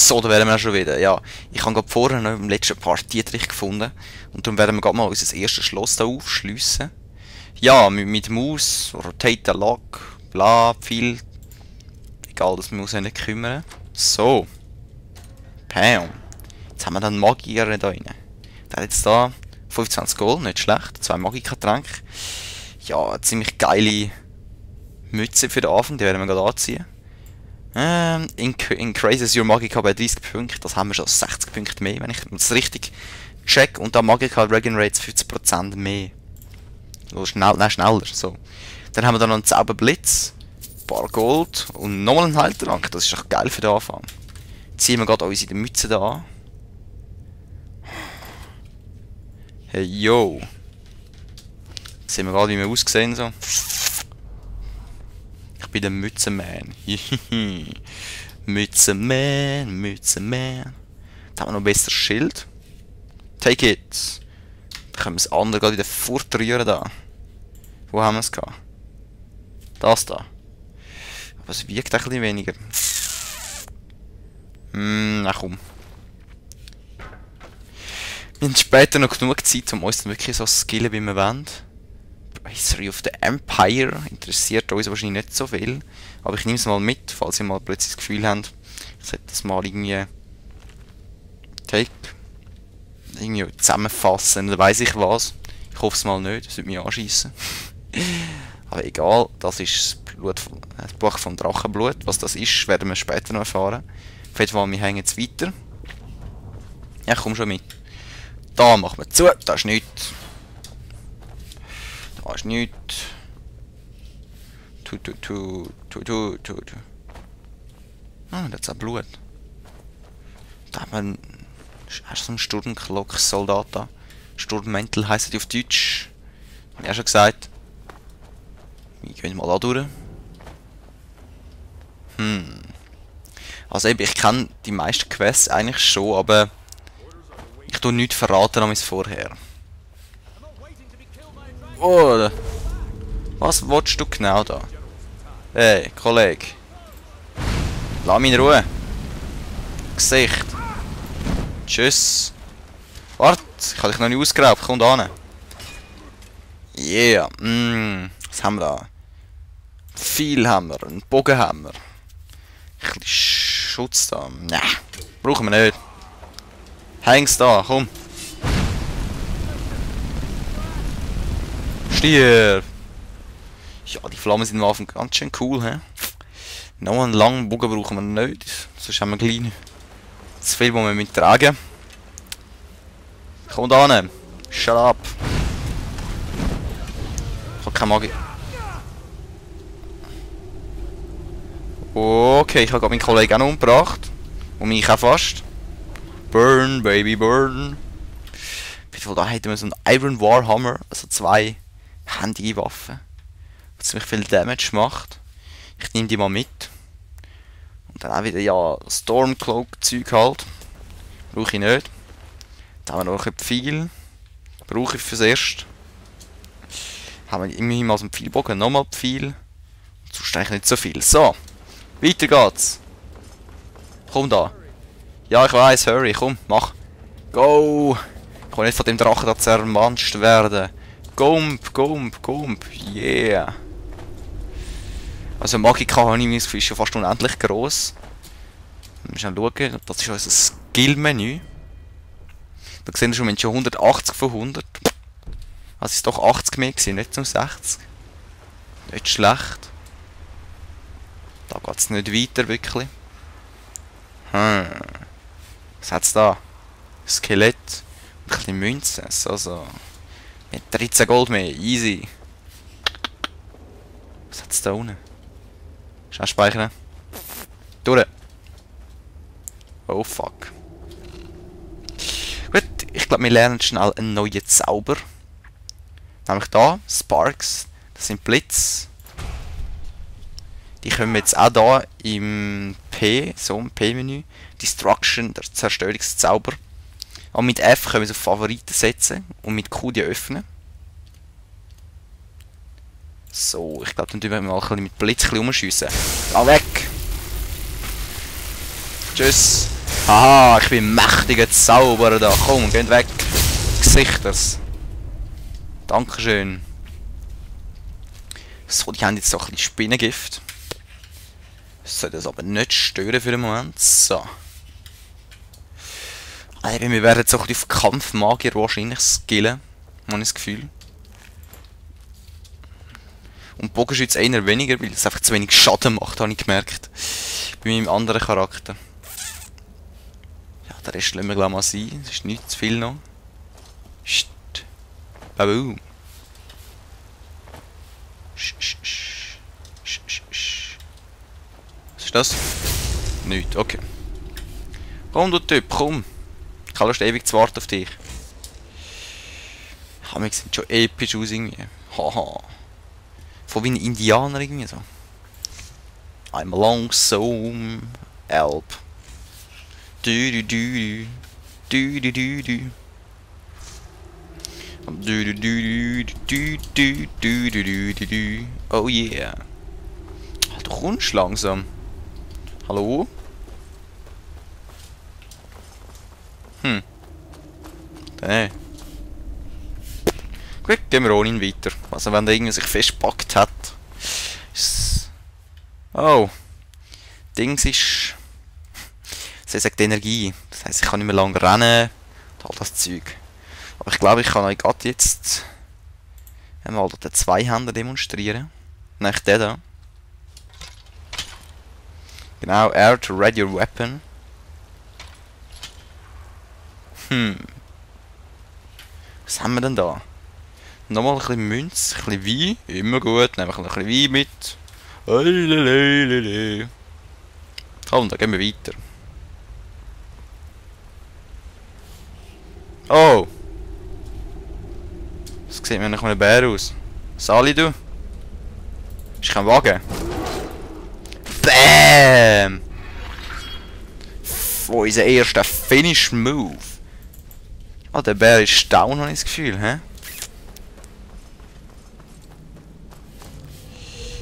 So, da wären wir schon wieder. Ja, ich habe gerade vorher noch im letzten Part Dietrich gefunden. Und darum werden wir gerade mal unser erstes Schloss da aufschliessen. Ja, mit Maus, Rotate Lock, bla, viel. Egal, das muss uns nicht kümmern. So. Pam. Jetzt haben wir dann Magier da rein. Der hat jetzt da 25 Gold, nicht schlecht. 2 Magiergetränke. Ja, eine ziemlich geile Mütze für den Anfang, die werden wir gerade anziehen. Increases your Magica bei 30 Punkten. Das haben wir schon 60 Punkte mehr, wenn ich das richtig check. Und da Magica Regenerates 50% mehr. Oder schneller. So. Dann haben wir dann noch einen Zauberblitz, ein paar Gold und nochmal einen Heiltrank. Das ist doch geil für den Anfang. Jetzt ziehen wir gerade unsere Mütze da an. Hey, yo. Jetzt sehen wir gerade, wie wir aussehen. So. Ich bin der Mützenman. Mützenman. Da haben wir noch ein besseres Schild. Take it. Dann können wir das andere gerade wieder fortrühren da. Wo haben wir es gehabt? Das da. Aber es wiegt ein bisschen weniger. Na komm. Wir haben später noch genug Zeit, um uns dann wirklich so zu skillen, wie wir wollen. History of the Empire interessiert uns wahrscheinlich nicht so viel. Aber ich nehme es mal mit, falls ihr mal plötzlich das Gefühl habt, ich sollte das mal irgendwie irgendwie zusammenfassen, oder weiss ich was. Ich hoffe es mal nicht, das würde mich anschiessen. Aber egal, das ist das Buch vom Drachenblut. Was das ist, werden wir später noch erfahren. Auf jeden Fall, wir hängen jetzt weiter. Ja, komm schon mit. Da machen wir zu, da ist nichts. Da ist nichts. Ah, da ist auch Blut. Da haben wir einen, hast du so einen Sturmglock-Soldat da. Sturmmäntel heisst die auf Deutsch. Hab ich auch schon gesagt. Wir gehen mal da durch. Also eben, ich kenne die meisten Quests eigentlich schon, aber ich tue nichts verraten als vorher. Oh, was willst du genau da? Hey, Kollege. Lass mich in Ruhe. Gesicht. Tschüss. Warte, ich habe dich noch nicht ausgeraubt. Komm da hin. Yeah. Was haben wir da? Viel haben wir. Einen Bogen haben wir. Ein bisschen Schutz da. Nein, brauchen wir nicht. Hängst da, komm. Stirb. Ja, die Flammen sind am Anfang ganz schön cool, hä? Noch einen langen Bogen brauchen wir nicht. Sonst haben wir gleich zu viel, was wir mittragen. Komm da hin. Shut up. Ich habe keine Magie. Okay, ich habe gerade meinen Kollegen auch noch umgebracht. Und mich auch fast. Burn, baby, burn. Da hätten wir so einen Iron Warhammer, also 2 händige Waffen, die ziemlich viel Damage macht. Ich nehme die mal mit. Und dann auch wieder, ja, Stormcloak-Zeug halt. Brauche ich nicht. Dann haben wir noch ein Pfeil. Brauche ich fürs Erste. Haben wir immerhin mal so einen Pfeilbogen, nochmal Pfeil. Sonst eigentlich nicht so viel. So, weiter geht's. Komm da. Ja, ich weiß, hurry, komm, mach. Go! Ich kann nicht von dem Drachen da zermanscht werden. Gump, yeah. Also Magika habe ich mir das Gefühl, ist schon fast unendlich gross. Wir müssen schauen, das ist unser Skill-Menü. Da sehen wir schon, wir haben schon 180 von 100. Also ist doch 80 mehr gewesen, nicht zum 60. Nicht schlecht. Da geht es nicht weiter, wirklich. Was hat es da? Skelett. Ein bisschen Münzen. So. Mit 13 Gold mehr. Easy. Was hat es da unten? Schnell speichern. Durch. Oh fuck. Gut, ich glaube wir lernen schnell einen neuen Zauber. Nämlich da, Sparks. Das sind Blitz. Die können wir jetzt auch da im P-Menü. Destruction, der Zerstörungszauber. Und mit F können wir es auf Favoriten setzen und mit Q die öffnen. So, ich glaube, dann tun wir mal ein bisschen mit Blitz umschiessen. Geh weg! Tschüss! Haha, ich bin mächtiger Zauberer da. Komm, geht weg. Gesichters. Dankeschön. So, die haben jetzt so ein bisschen Spinnengift. Das sollte das aber nicht stören für den Moment. So. Also, wir werden so ein bisschen auf Kampfmagier wahrscheinlich skillen. Habe ich das Gefühl. Und Bogenschütz eher weniger, weil es einfach zu wenig Schaden macht, habe ich gemerkt. Bei meinem anderen Charakter. Ja, der Rest lassen wir gleich mal sein. Es ist nicht zu viel noch. Psst. Baboom. Was ist das? Nichts, okay. Komm, du Typ, komm. Ich habe Lust, ewig zu warten auf dich. Wir sehen schon episch aus irgendwie. Haha. Von wie ein Indianer irgendwie so. I'm a lonesome Alp. Du du du du du du du. Du du du du du du du du du. Oh yeah. Du kommst langsam. Hallo? Nee. Gut, gehen wir ohne ihn weiter. Also wenn der irgendwie sich festgepackt hat. Oh. Dings ist... Sie sagt Energie. Das heisst, ich kann nicht mehr lange rennen. Und all das Zeug. Aber ich glaube, ich kann euch gerade jetzt... einmal den Zweihänder demonstrieren. Nämlich den da. Genau, Air to ready your weapon. Was haben wir denn da? Nochmal ein bisschen Münz, ein bisschen Wein. Immer gut, nehmen wir ein bisschen Wein mit. Komm, dann gehen wir weiter. Oh! Das sieht mir nach einem Bär aus. Sali, du? Ist kein Wagen? Bam! Unser erster Finish Move. Ah, der Bär ist down, habe ich das Gefühl, hä?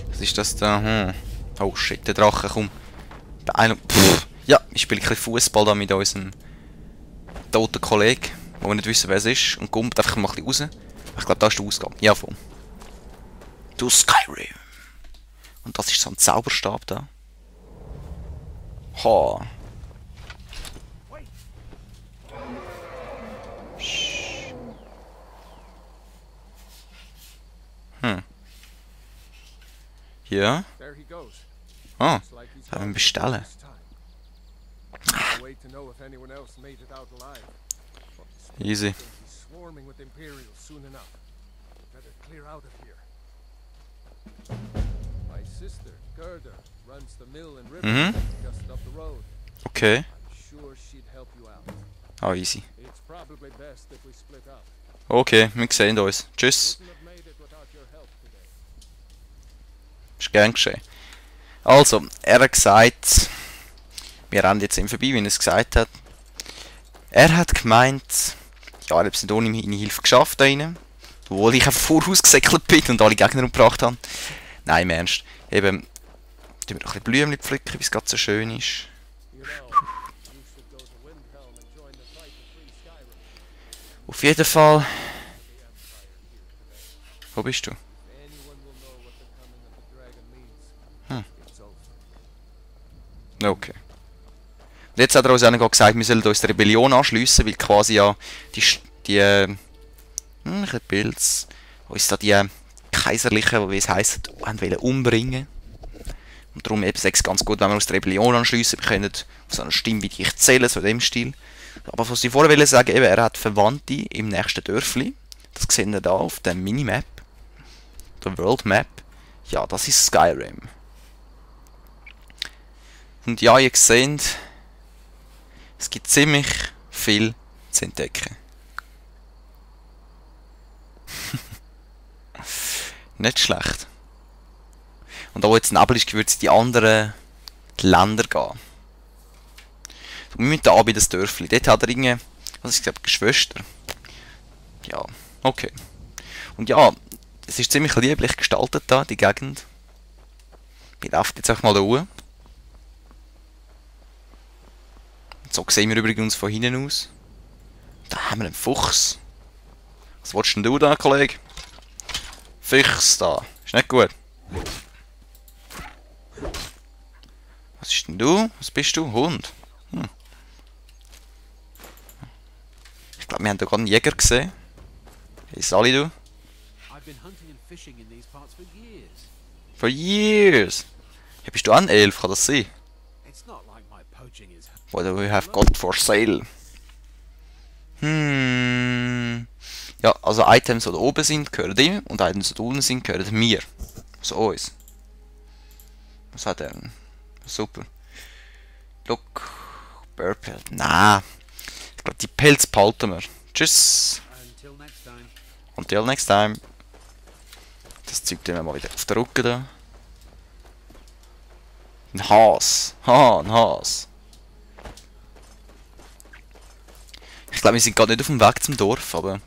Was ist das da? Oh shit, der Drache, komm. Beeilung. Ja, ich spiele ein bisschen Fußball da mit unserem toten Kollegen, wo wir nicht wissen, wer es ist. Und kommt einfach mal ein bisschen raus. Ich glaube, da ist der Ausgang. Ja, voll. Du Skyrim. Und das ist so ein Zauberstab da. Ha. Ja. Ah, können wir bestellen. Easy. Mhm. Okay. Ah, easy. Okay, wir sehen uns. Tschüss. Ist gern geschehen. Also, er hat gesagt, wir rennen jetzt ihm vorbei, wie er es gesagt hat. Er hat gemeint, ja, er hat es nicht ohne meine Hilfe geschafft da rein, obwohl ich einfach vorausgesäckelt bin und alle Gegner umgebracht habe. Nein, im Ernst. Eben, tun wir noch ein bisschen Blümchen pflücken, wie es gerade so schön ist. Auf jeden Fall. Wo bist du? Okay. Und jetzt hat er uns auch gesagt, wir sollen uns der Rebellion anschliessen, weil quasi ja die Pilz, uns da die Kaiserlichen, wie es heisst, wollen umbringen. Und darum ist es ganz gut, wenn wir uns der Rebellion anschliessen. Wir können auf so eine Stimme wie dich zählen, so in dem Stil. Aber was ich vorher wollte sagen, eben, er hat Verwandte im nächsten Dörfli. Das sehen wir da auf der Minimap. Der World Map. Ja, das ist Skyrim. Und ja, ihr seht, es gibt ziemlich viel zu entdecken. Nicht schlecht. Und da wo jetzt Nebel ist, wird es in die anderen Länder gehen. Wir müssen da bei das Dörfli. Dort hat er irgendwie, was ich glaube, Geschwister. Ja, okay. Und ja, es ist ziemlich lieblich gestaltet da, die Gegend. Ich laufe jetzt auch mal da hoch. So sehen wir übrigens von hinten aus. Da haben wir einen Fuchs. Was willst denn du da, Kollege? Fuchs da. Ist nicht gut. Was ist denn du? Was bist du? Hund. Hm. Ich glaube, wir haben da gerade einen Jäger gesehen. Hey, Sally, du? For years. Ja, bist du auch ein Elf? Kann das sein? What do we have got for sale? Ja, also Items, die da oben sind, gehören ihm. Und Items, die da unten sind, gehören mir. Also uns. Was hat er denn? Super. Look. Burpelt. Nein. Ich glaube, die Pelz behalten wir. Tschüss. Until next time. Das Zeug tun wir mal wieder auf den Rücken da. Ein Has. Ha, ein Has. Ich glaube, wir sind gerade nicht auf dem Weg zum Dorf, aber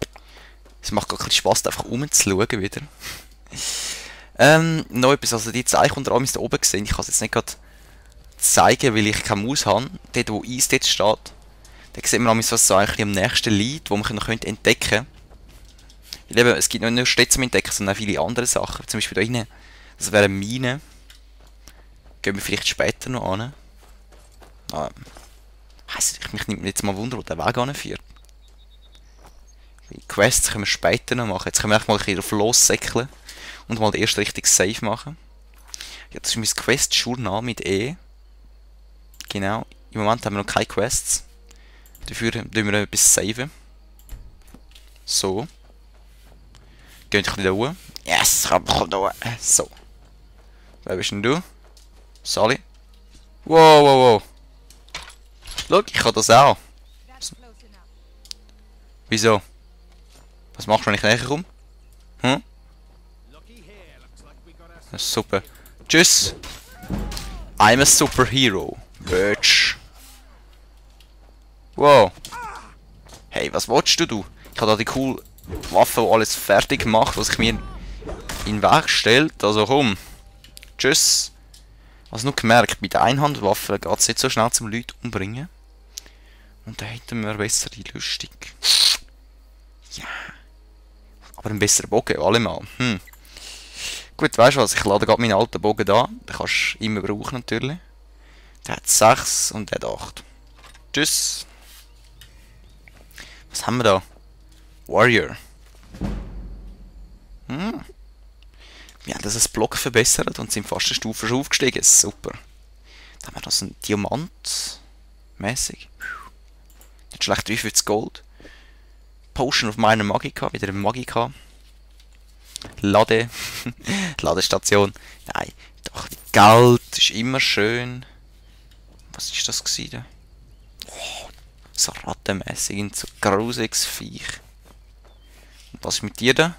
es macht gerade Spaß, einfach rumzuschauen wieder. Noch etwas, also die Zeichen unter anderem da oben gesehen. Ich kann es jetzt nicht gerade zeigen, weil ich keine Maus habe. Dort, wo Eis dort steht, da sieht man was so eigentlich am nächsten liegt, wo man entdecken könnte. Weil eben, es gibt nicht nur Städte zum Entdecken, sondern auch viele andere Sachen. Zum Beispiel da hinten, das wäre eine Mine. Gehen wir vielleicht später noch an. Ich nimmt jetzt mal Wunder, wo der Weg anführt. Die Quests können wir später noch machen. Jetzt können wir einfach mal ein bisschen auf lossäckeln und mal den ersten richtig Save machen. Ja, das ist mein Quest-Journal mit E. Genau. Im Moment haben wir noch keine Quests. Dafür tun wir etwas saven. So. Gehen wir da hoch. Yes, komm da hoch. So. Wer bist denn du? Sally? Wow, wow, wow. Schau, ich kann das auch. Wieso? Was machst du, wenn ich näher komme? Hm? Super. Tschüss. I'm a superhero. Bitch. Wow. Hey, was willst du? Ich habe da die coole Waffe, die alles fertig macht, was ich mir in den Weg stellt. Also komm. Tschüss. Also nur gemerkt, bei der Einhandwaffe geht es nicht so schnell zum Leute umbringen. Und da hätten wir bessere lustig. Ja. Aber ein besserer Bogen, allemal. Gut, weißt du was, ich lade gerade meinen alten Bogen da. Den kannst du immer brauchen natürlich. Der hat 6 und der hat 8. Tschüss. Was haben wir da? Warrior. Wir haben das ein Block verbessert und sind fast eine Stufe schon aufgestiegen. Super. Da haben wir noch so einen Diamant. Mäßig. Nicht schlecht, wie viel Gold. Potion of meiner Magica. Wieder eine Magica. Ladestation. Nein, doch, Geld ist immer schön. Was ist das gewesen? Oh, so rattenmässig, so grusiges Viech. Und was ist mit dir da?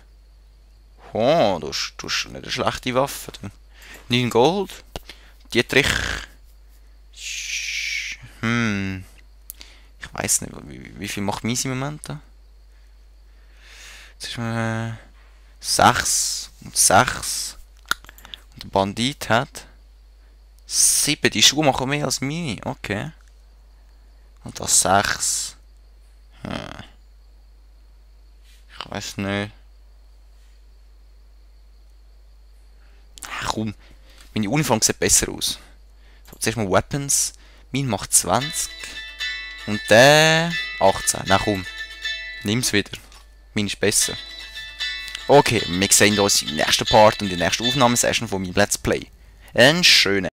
Oh, du hast nicht eine schlechte Waffe. 9 Gold. Dietrich. Ich weiß nicht, wie viel macht mein im Moment da? Jetzt ist 6 und 6. Und der Bandit hat 7. Die Schuhe machen mehr als meine. Okay. Und das 6. Ich weiß nicht. Komm. Meine Uniform sieht besser aus. So, zuerst mal Weapons. Mein macht 20. Und der 18. Na komm. Nimm's wieder. Mein ist besser. Okay, wir sehen uns im nächsten Part und in der nächsten Aufnahmesession von meinem Let's Play. Einen schönen